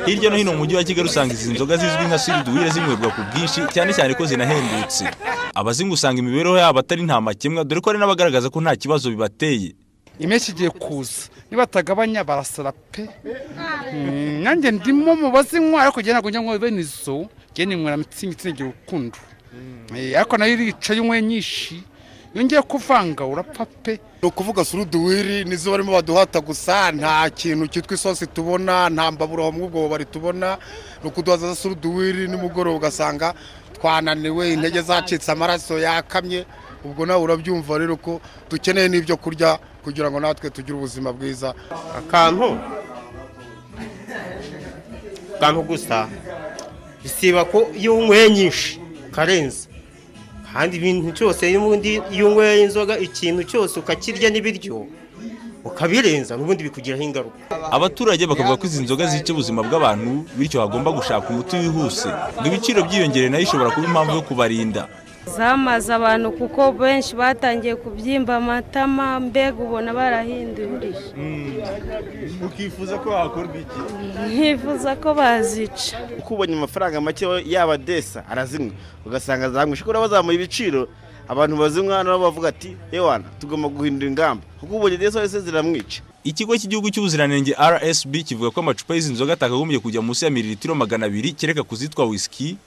Hirya no hino mu mujyi wa Kigali usanga izi nzoga zizwi nka siriduwire zinywebwa ku bwinshi, cyane cyane ko zinahendutse. Abazinywa usanga imibereho yabo atari nta makemwa, dore ko hari n'abagaragaza ko nta kibazo bibateye. Impeshyi igiye kuza nibatagabanya barasara pe. Nanjye ndimo mu bazinywa, ariko njye ntabwo njya nywa bene izo, njye ninywera mitsingi igira urukundo, ariko nayo irica iyo unyweye nyinshi, iyo ngiye kuvanga urapfa pe. Ni ukuvuga suruduwiri nizo barimo baduhata gusa, nta kintu cyitwa isosi tubona, nta mbabura muri ubwo bubari tubona, ni ukuduhaza suruduwiri nimugoroba ugasanga twananiwe, intege zacitse, amaraso yakamye. Ubwo nawe urabyumva rero ko dukeneye n'ibyo kurya kugira ngo natwe tugire ubuzima bwiza. Akantu gusa bisiba ko iyo unyweye nyinshi karenze, kandi ibintu cyose n'ubundi iyo unyweye inzoga ikintu cyose ukakirya n'ibiryo ukabirenza n'ubundi bikugiraho ingaruka. Abaturage bakavuga ko izi nzoga zica ubuzima bw'abantu, bityo hagomba gushaka umuti wihuse ngo ibiciro byiyongere, nayo ishobora kuba impamvu yo kubarinda. Zamaze abantu kuko benshi batangiye kubyimba amatama, mbega ubona barahindurije. Ukifuza ko hakorwa iki? Nkifuza ko bazica. Uko ubonye amafaranga make yaba desa arazinywa, ugasanga zamwishe ko bazamuye ibiciro, abantu bazinywa nabo bavuga ati ewana tugomba guhindura ingamba, kuko ubonye desa wese ziramwica. Ikigo cy'igihugu cy'ubuziranenge RSB kivuga ko amacupa y'izi nzoga atakagombye kujya munsi ya mililitiro 200 kereka kuzitwa whisky.